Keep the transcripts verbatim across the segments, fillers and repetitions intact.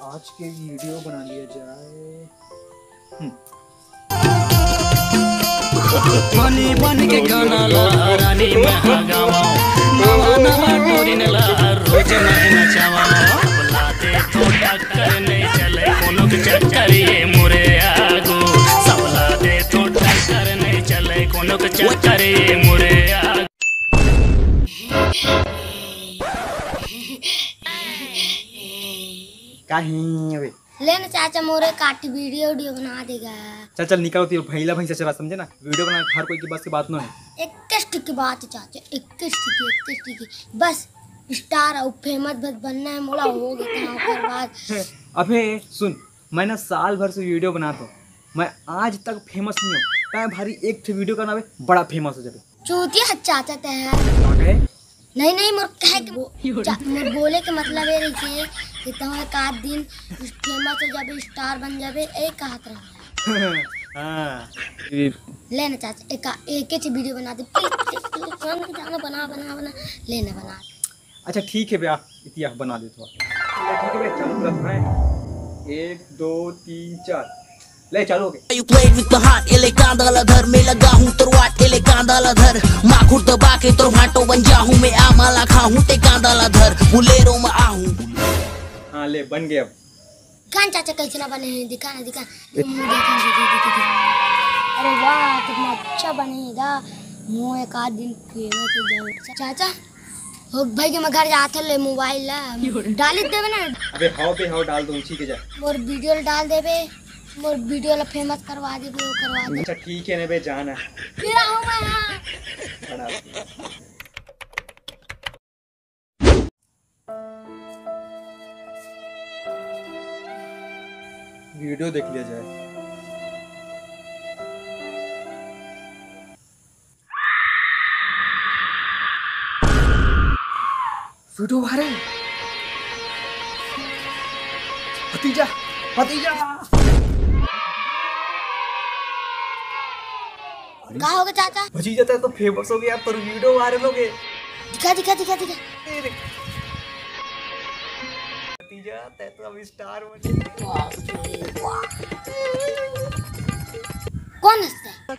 आज के वीडियो बना लिया जाए। हम्म। पानी बन के गाना ला रानी मैं हा गावा, नवा नवा टोरी ने ला रोज मैं नचावा। सबला दे तो टक्कर नहीं चले कोनो के चक्कर ये मोरे आगू, सबला दे तो टक्कर नहीं चले कोनो के चक्कर ये मोरे आगू। काहे अबे? ले ना चाचा, मोरे काटी वीडियो, वीडियो बना देगा। चल, चल, निकल होती है, भैला भैंसा चला, समझे ना? वीडियो बना हर कोई की बस की बात नो है। इक्कीस टिक की बात है चाचा, इक्कीस टिक की, इक्कीस टिक की। बस स्टार और फेमस बस बनना है मोला, हो गया था ओकर बाद। अबे सुन, मैं ना साल भर से वीडियो बनाता हूँ, मैं आज तक फेमस नहीं हूँ। तैं भारी एक ठे वीडियो करना बे, बड़ा फेमस हो जाबे। चूतिया चाचा तैं यार। का कहे? नहीं, नहीं, मोर कहे के बो-, चा-, मोर बोले के मतलब ये रही कि तुम एक आध दिन फेमस हो जाबे, स्टार बन जाबे, यही कहत रहे। हाँ। ले ना चाचा, एक, एक ही वीडियो बना दे, प्लीज, प्लीज, प्लीज, बना, बना, बना, बना, बना, ले ना बना। अच्छा ठीक है भैया, इतिया बना देता हूँ। ले ठीक है भैया, चालू रखना है। एक, दो, तीन, चार। ले, चालू हो गया। You played with my heart, ये ले कांदा ला धर, मैं लगा हूँ तोर वाट, ये ले कांदा ला धर, माखुर दबा के तोर भाटो बन जाहूँ, मैं आमा ला खाहूँ, ते कांदा ला धर, बुलेरो में आहूँ। हाँ, ले, बन गया अब। कान चाचा कैसे ना बने हैं, दिखा ना, दिखा। मुंह देखा, देखा, देखा, देखा। अरे वाह, कितना अच्छा बनेगा। मुंह एक आध दिन फेमस हो जाऊँ। चाचा, हो भाई के मैं घर जाते ले मोबाइल ला, डाल देबे ना। अबे हाँ बे हाँ, डाल दो, उसी के जा। मोर वीडियो ला डाल देबे, मोर वीडियो ला फेमस करवा देबे, वो करवा दे। अच्छा ठीक है ना बे, जाना। फिर आऊँ मैं यहाँ। प्रणाम। वीडियो देख लिया जाए। Video viral. भतीजा, भतीजा। का हो गया चाचा? भतीजा, तै तो फेमस हो गया, पर वीडियो वायरल हो गए। दिखा, दिखा, दिखा, दिखा। ए रे। भतीजा, तै तो अब स्टार बन गया। कौन हंसता है?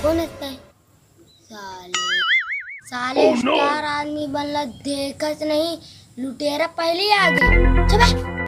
कौन हंसता है? साले, साले स्टार आदमी बनला देखत नहीं, लुटेरा पहले ही आ गए। चुप है।